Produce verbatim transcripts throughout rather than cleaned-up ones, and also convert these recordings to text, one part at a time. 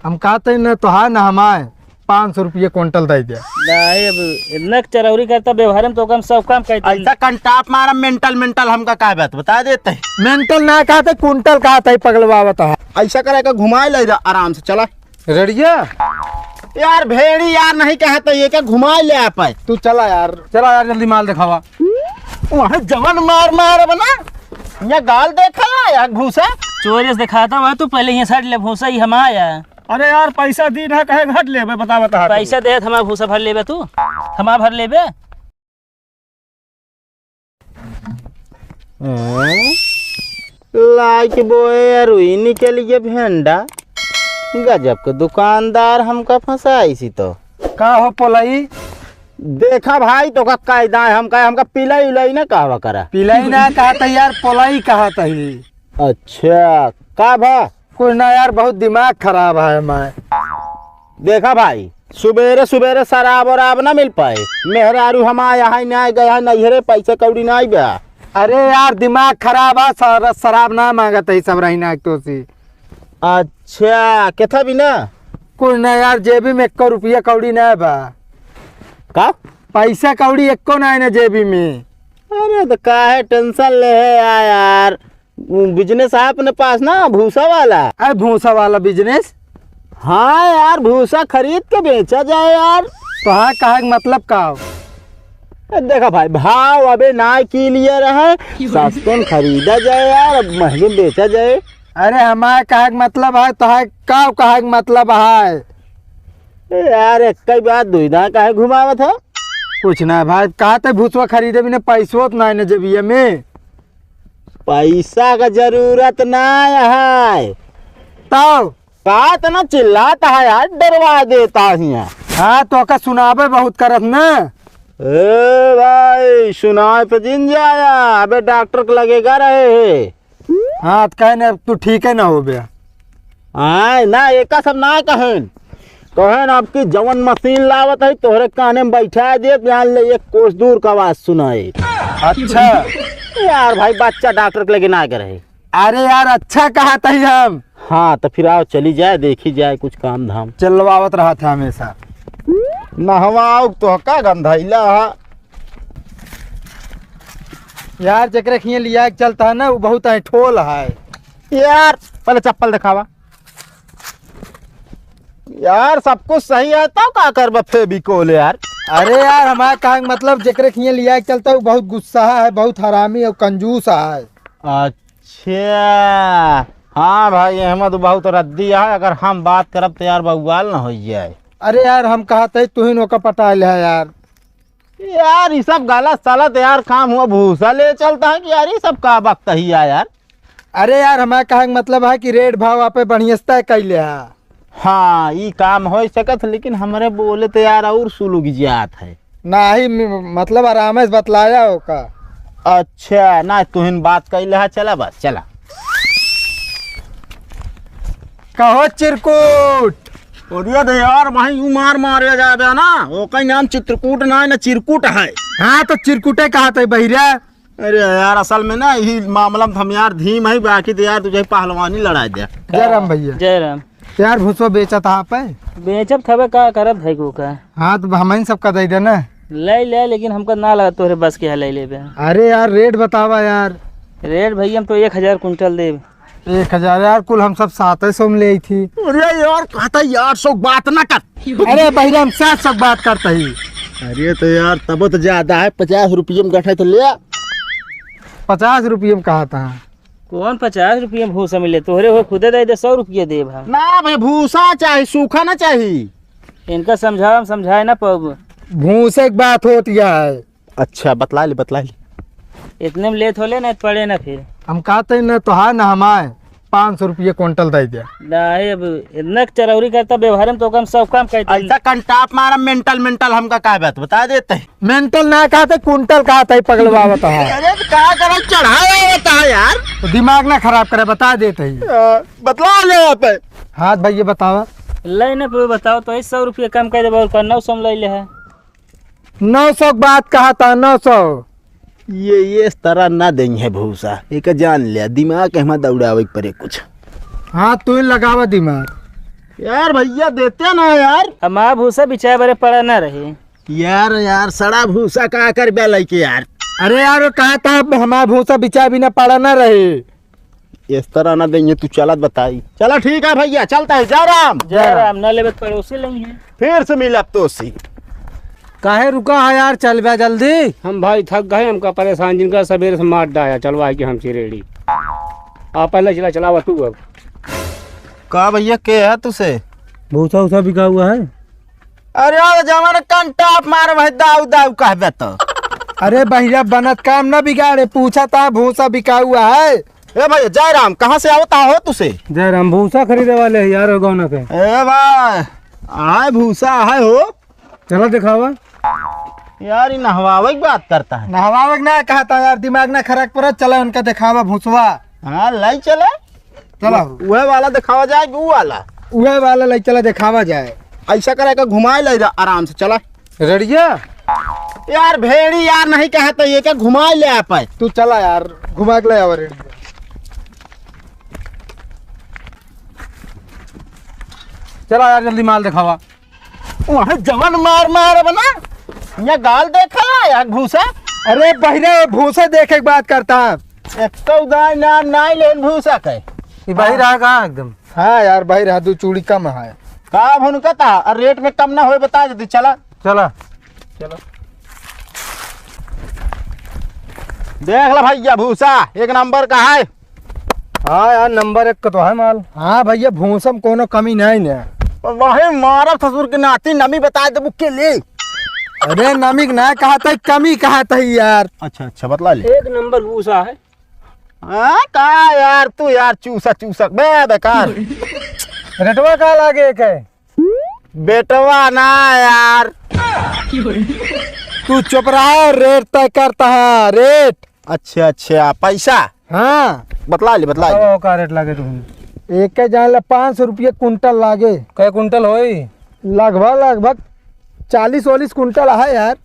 हम कहते न तोहार न हमार, पाँच सौ रुपये कुंटल दे दे। नहीं, अब इतना चरौरी करता व्यवहार में तो कम सब काम कहते हैं। ऐसा कंटाप मारा मेंटल मेंटल, हमका का बात बता देते हैं। मेंटल ना कहते, कुंटल कहते है, पगलवावत है। ऐसा करे का घुमाए ले जा, आराम से चला। रेडिया? यार भेड़ी यार नहीं कहते, ये क्या घुमाए ले आप है? तू चला यार, चला यार, जल्दी माल दिखावा। वहाँ जवन मार मार बना, ये गाल देखा यार भूसा। चोरे से दिखाता हुआ तू पहले ये साइड ले भूसा, ये हम आया। अरे यार, पैसा दी ना, कहे घट लेबे, बता, बता। पैसा दे, हमार भूसा भर लेबे तू, हमार भर लेबे। हैं? लाइक बोए अरुई निकल गए भेंडा। गजब के दुकानदार हमका फंसाइसी तो। का हो पोलाई? देखा भाई, तोका कायदा है, हमका, हमका पिलाई उलाई ना कहवा करा। पिलाई ना कहत है यार, पोलाई कहत है। अच्छा, का भा? कुछ ना यार, बहुत दिमाग खराब है हमार। देखा भाई, सुबेरे सुबेरे शराब वराब ना मिल पाए। मेहरारू हमार यहाँ ना गया है, नैहरे पैसे कौड़ी ना बा। अरे यार, दिमाग खराब है, सर-, शराब ना मांगत है सब रही ना तो सी। अच्छा, केथा भी ना? कुछ ना यार, जेबी में एको रुपया कौड़ी ना बा। का? पैसा कौड़ी एको ना है ना जेबी में। अरे तो काहे टेंशन ले है या-, यार, बिजनेस है अपने पास ना, भूसा वाला। अरे भूसा वाला बिजनेस? हाँ यार, भूसा खरीद के बेचा जाए यार। तो हाँ, कहे के मतलब का हो? ए, देखा भाई, भाव अबे ना क्लियर है, सस्तन खरीदा जाए यार, अब महंगे में बेचा जाए। अरे हमारे कहे के मतलब है, तो है का कहे के मतलब है? ए यार, एक ही बात दुई दांय काहे घुमावत हो? कुछ ना भाई, कहा ते भूसवा खरीदे बिना पैसो तो ना है ना जेबिया में। पैसा का जरूरत ना है। तब? का इतना चिल्लात है यार, डरवा देता हिया। हाँ, तोका सुनावे बहुत करत ना। ए भाई, सुनाए पे जिन जाया, अबे डॉक्टर के लगे गा रहे है। हाँ, तो कहे ना, तू ठीक है ना हो बे। आय, ना, एका सब ना कहन। कहन, अब की जवन मशीन लावत है, तोहरे काने में बैठा दे, जान ले, एक कोस दूर का आवाज सुनाए। अच्छा। यार भाई, बच्चा डॉक्टर के लगे ना गए रहे। अरे यार, अच्छा कहत ही हम। हाँ, तो फिर आओ, चली जाए, देखी जाए कुछ काम धाम। चलवावत रहत है हमेशा। नहवाओ तो का गंधैला है। यार, जेकरे खिए लिया के चलता है ना, वो बहुत ऐंठोल है। यार, पहले चप्पल दिखावा। यार, सब कुछ सही है, तो का करबा फेविकोल यार? अरे यार, हमारा कहे के मतलब, जेकरे खिए लिया के चलता है, वो बहुत गुस्सा है, बहुत हरामी और कंजूस है। अच्छा, हाँ भाई, अहमद बहुत रद्दी है, अगर हम बात करब तो यार बउआल न हो जाए। अरे यार, हम कहत है, तू ही नौका पटा ले यार। यार, ये सब गलत सलत यार काम हुआ, भूसा ले चलता है कि यार, ये सब का बकता ही है यार? अरे यार, हमारा कहे के मतलब है कि रेट भाव आपे बढ़िया से तय कैले है। हाँ, ई काम हो सकत है, लेकिन हमरे बोले तो यार और सुलुग जात है। नाही, म-, मतलब आराम से बतलाया होका। अच्छा, ना तुहिन बात कैले है, चला बस, चला। कहो चिरकुट। अरे तो यार, वहीं यू मार मारे जाबे ना, ओकर नाम चित्रकूट ना है, ना चिरकुट है। हाँ, तो चिरकुटे कहत है बहिरा। अरे यार, असल में ना, यही मामला में हम यार धीम है, बाकी तो यार तुझे पहलवानी लड़ा दे। जय राम भैया। जय राम। यार, भूसवा बेचत है आप? बेचब थवे, का करब भाई को का? हाँ, तो हमइन सबका दे देना। ले ले, लेकिन हमका ना लगा तोहरे बस के है ले लेबे। अरे यार, रेट बतावा यार। रेट भैया, हम तो एक हजार कुंटल देब। एक हजार यार, कुल हम सब सात सौ में ले आई थी। अरे यार, कहता है यार, सौ बात ना कर। अरे बहिरा, हम सात सौ बात करता ही। अरे तो यार, तब तो ज्यादा है, पचास रुपये में गठे तो ले। पचास रुपये में कहा था? कौन पचास रुपये में भूसा मिले? तोहरे हो खुदे दे दे, सौ रुपये देब हम। ना भाई, भूसा चाही, सूखा ना चाही। इनका समझाओ, हम समझाए ना पाबो। भूसे की बात होती है। अच्छा, बतला ले, बतला ले। इतने में लेत होले ना, पड़े ना फिर। हम कहते हैं ना तोहार ना हमार, पाँच सौ रुपये कुंटल दे दे। नहीं, अब इतना चरौरी करता व्यवहार में तो कम सब काम कहते हैं। ऐसा कंटाप मारा मेंटल मेंटल, हमका का बात बता देते हैं। मेंटल ना कहते, कुंटल कहते ही पगलवावत है। अरे तो का करा, चढ़ाया होता है यार। तो दिमाग ना खराब करे, बता देते ही। हाँ, बतला ले यहाँ पे। हाँ भैया बतावा। ले ना पे बताओ तो, सौ रुपये कम कर देबो और का नौ सौ में ले ले है। नौ सौ के बात कहा था, नौ सौ। ये, ये इस तरह ना देंगे भूसा, एक जान लिया, दिमाग के हमारा दौड़ावे के पड़े कुछ। हाँ, तू ही लगावा दिमाग। यार भइया, देते ना यार। हमार भूसा बिचाए बरे पड़ा ना रहे। यार, यार, सड़ा भूसा का करबे लइके यार? अरे यार, वो कहा था, हमार भूसा बिचाए बिना पड़ा ना रहे। इस तरह ना देंगे, तू चलत बताई। चला ठीक है भइया, चलता है। जय राम। जय राम। ना लेबे तो पड़ोसी लेंगे। फिर से मिलब तोसी। काहे रुका है यार, चल बे जल्दी। हम भाई थक गए, हमका परेशान जिनका सबेरे से मार डाया, चलवा के हमसे रेड़ी। आ पहले चला, चलावा तू अब। का भइया, के है तुसे? भूसा उसा बिका हुआ है? अरे ओ जवन कंटाप मार भाई, दाऊ दाऊ कहबे तो। अरे भइया, बनत काम ना बिगाड़े, पूछा था भूसा बिका हुआ है। ए भइया जय राम, कहाँ से आवता हो तुसे? जय राम, भूसा खरीदे वाले है यार, गौना के। ए भाई, आए भूसा है हो। चला दिखावा। यार, ये नहवावे की बात करता है। नहवावे के ना कहता यार, दिमाग ना खराब करो, चला उनका दिखावा भूसवा। हाँ, लाई चला। चला। वह वाला दिखावा जाए कि वो वाला? वह वाला लाई चला, दिखावा जाए। ऐसा करे के घुमाए ले जा आराम से, चला। रेड़िया? यार, भेड़ी यार नहीं कहता, ये क्या घुमाए ले आप? तू चला यार, घुमा के ले आवा रेड़िया। चला यार, जल्दी माल दिखावा। वहाँ जवन मार मार बना, यहाँ गाल देखा यार भूसा। अरे बहिरा, भूसा देखे के बात करता। एक तो उदाय नाम नाई लेन भूसा के। ये बहिरा है कहाँ एकदम? हाँ यार, बहिरा दो चूड़ी कम है। का भुनकता? और रेट में कम ना होए बता देती, चला। चला। चलो। देख ला भइया, भूसा एक नंबर का है। हाँ यार, नंबर एक का तो है माल। हाँ भइया, भूसा में कोनो कमी नहीं ने। वही मारब ससुर के नाती, नमी बता देबू के ले। अरे नमी के ना कहत है, कमी कहत है यार। अच्छा, अच्छा, बतला ले। एक नंबर भूसा है। हाँ, का यार, तू यार चूसा, चूसा, बे, बेकार। रेटवा का लागे एक है? बेटवा ना यार। तू चुप रहा, रेट तय करता है, रेट। अच्छा, अच्छा, पैसा? हाँ। बतला ले, बतला ले। बताओ, का रेट लागे तुम? एक के जान ला पाँच सौ रुपये कुंटल लागे। कै कुंटल होई? लगभग, लगभग चालीस वालीस कुंटल है यार।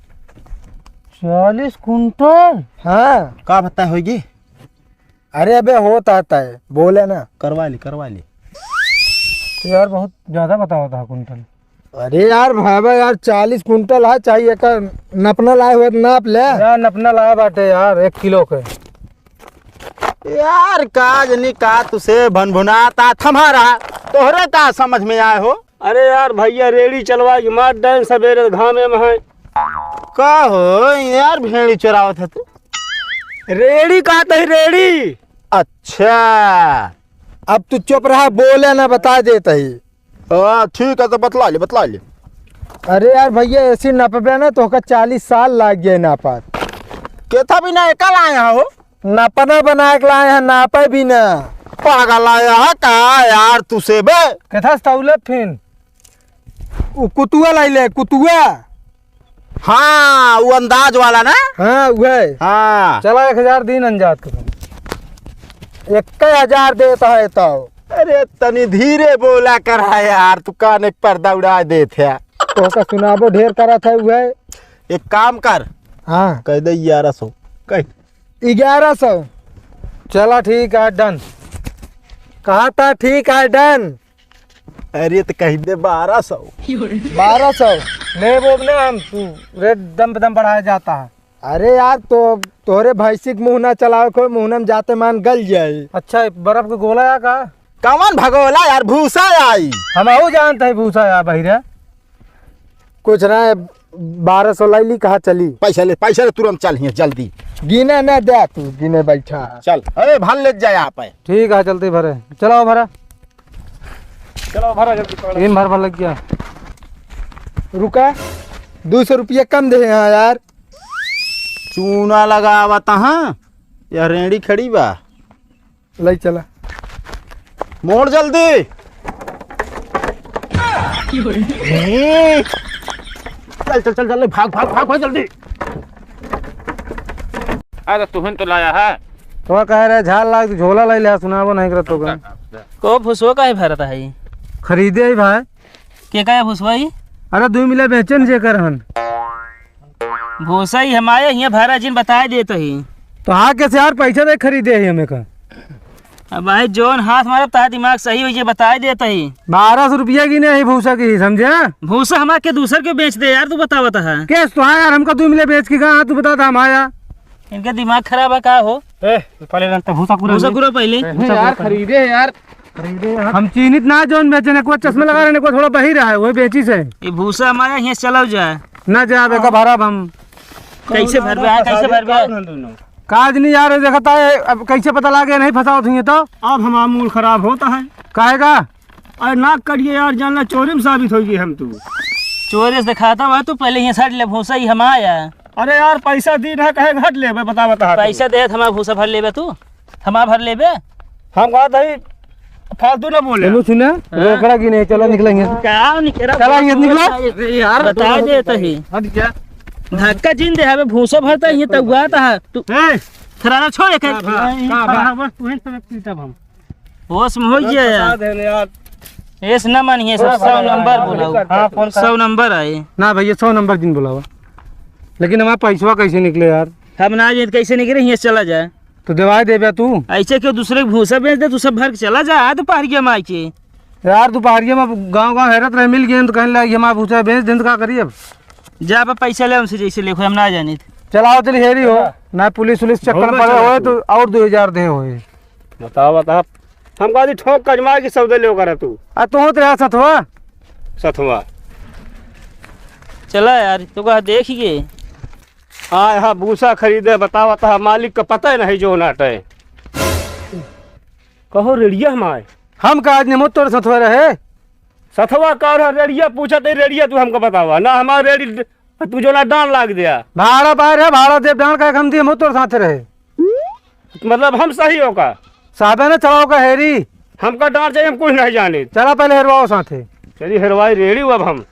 चालीस कुंटल? हाँ। का भत्ता होगी? अरे अबे होत आता है, बोले ना। करवा ली, करवा ली। यार बहुत ज्यादा बतावत है कुंटल। अरे यार भाई यार, चालीस कुंटल है, चाहे एकर नपना लाए हुए तो नाप ले। यार नपना लाए बाटे यार, एक किलो के। यार का जनी का तुसे भनभुनाता थमारा, तोहरे का समझ में आए हो? अरे यार भइया, रेड़ी चलवा के मार डाइन सबेरे घामे में है। का हो यार, भेड़ी चोरावत है तू? रेड़ी कहत ही, रेड़ी। अच्छा, अब तू चुप रहा, बोले ना, बता देत ही। हाँ, ठीक है, तो बतला ले, बतला ले। अरे यार भइया, ऐसी नपबे ना, तोहका चालीस साल लाग गए नापत। केथा भी ना एकल आया हो? नपना बना के लाए हैं, नापे भी ना। पागल आया है का यार तुसे बे? केथा से तौले फिन? उ कुतुआ लाई ले, कुतुआ। हाँ, वो अंदाज वाला ना? हाँ, उहे। हाँ। चला, एक हजार दिन अनजात के। एक हजार देत है तो। अरे, तनी धीरे बोला करा यार, तू कान एक पर्दा उड़ा देत है। तोहका सुनाबो ढेर करत है उहे। एक काम कर। हाँ। कह दे ग्यारह सौ। कह। ग्यारह सौ। चला, ठीक है, done। कहा था, ठीक है, done। अरे, तो कह दे बारह सौ। बारह सौ। लेबो ना हम, तू रेट दम पे दम बढ़ाया जाता है। अरे यार, तो तोहरे भैंसी के मुंह ना चलावे को, मुंह में जाते मान गल जाए। अच्छा, बर्फ के गोला या का? कवन भगोला यार, भूसा आई। हम आहू जानते हैं भूसा या बहिरा। कुछ ना, बारह सौ लाई ली, कहा चली? पैसा ले, पैसा ले, तुरंत चल हियां जल्दी। गिने ना दे तू, गिने बैठा। चल, अरे भर ले जाए आप। ठीक है, चलते भरे। चलाओ भरा। चलाओ भरा जल्दी, पकड़। इन भर भर लग गया। रुका, दो सौ रुपया कम दे यहाँ यार। चूना लगावत हाँ, या रेड़ी खड़ी बा। लई चला। मोड़ जल्दी। चल, चल, चल, चल, भाग, भाग, भाग, भाग जल्दी। अरे, तुहन तो लाया है। तो कह रहे, झाल लाग, झोला लाई ले, सुनाबो नहीं करत होगा। को भुसवा काहे भरत है? खरीदे ही भाई। के का है भुसवा ही? अरे, दुई मिला बेचन जे कर हन। भूसा ही हमारे हियाँ भरा जिन बताए देत ही। तो हाँ, कैसे यार, पैसा दे खरीदे ही हमें का। अब भाई, जौन हाथ मारब, तार दिमाग सही होई, ये बताइ देत ही। बारह सौ रुपया की नहीं, भूसा की, समझे? भूसा हमार के दूसर के बेच दे यार, तू बतावत है। केस तो है यार, हमका तू मिले बेच के कहाँ, तू बता था हमारा। इनका दिमाग खराब है का हो? ए, पहले रख तो भूसा कुरा भूसा ले। कुरा पहले। ए, भूसा यार, कुरा पहले। खरीदे यार। हम चीनित ना जौन बेचे, ने कोई चश्मा लगा रहे, ने कोई थोड़ा बहिर है, वही बेची से। ये भूसा हमारा यहाँ से चला जाए। ना जाए, बेका भरब हम। कैसे भरबे, हाँ, कैसे भरबे? काज नहीं यार, देखता है, अब कैसे पता लागे, नहीं फंसावत हुई तो। अब हमारा मूड खराब होता है। काहे का? अरे ना करिए यार, जानला चोरी में साबित होइगी हम तू। चोरी से दिखाता हुआ तू पहले यहाँ से हट ले, भूसा ही हमारा। अरे यार, पैसा दी ना, कहे घट लेबे, बता, बता। पैसा दे, हमारा भूसा भर लेबे तू, हमारा भर लेबे। हम कहत हई, फालतू ना बोले। चलो सुना, हाँ? रोकड़ा की नहीं, चलो निकलेंगे। का निकला? चला, ये निकला। अरे यार, बता दे तो ही। हट जा। धक्का जिन दे, हमें भूसा भरता ही, तब हुआ था। तू ए! थराना छोड़, एक का भा-, का भा? बस तू ही समझ पीटब हम। होश में हो गया यार। फंसा देने यार। एस ना मानिए, सब सौ नंबर बुलाओ। हाँ, फोन कर। सौ नंबर आए। ना भैया, सौ नंबर जिन बुलावा। लेकिन हमारा पैसवा कैसे निकले यार? हम ना जाने कैसे निकले, यहाँ से चला जाए। तो देवाई देबे तू। ऐसे क्यों दूसरे के भूसा बेच दे, तू सब भर के चला जा, आ दोपहरिया में आके। यार, दोपहरिया में गाँव गाँव हेरत रहे, मिल गए तो कहने लगे, "हमारा भूसा बेच दे," तो का करी अब? जा, अब पैसा ले हमसे, जैसे ले, हम ना जाने। चलाओ, चल हेरी हो। हाँ। ना पुलिस उलिस चक्कर बहुत में पड़े अच्छा होए तू। तो और दो हजार दे होए। बताओ, बताओ। हम कहती ठोक कजमा की सौदे ले करा तू। आ, तू होत रहा सथवा? सथवा। चला यार, तो कहा देखिए। हाँ, यहाँ भूसा खरीदे, बतावा, तहा मालिक का पता ही नहीं जो नाटे। कहो रेड़िया हमारे। हम का आज निमो तोर सथवा रहे? सथवा का रहा, रेड़िया पूछा ते रेड़िया तू हमको बतावा। ना हमारे रेड़ी, तू जो ना डांड लाग दिया। भाड़ा पाए रहे, भाड़ा दे डांड का हम दिए, मो तोर साथ रहे। मतलब हम सही हो का? साबे ने चलाओ का हेरी। हमका डांड चाहिए, हम कुछ नहीं जाने। चला पहले हेरवाओ साथे। चलिए हेरवाई रेड़ी अब हम।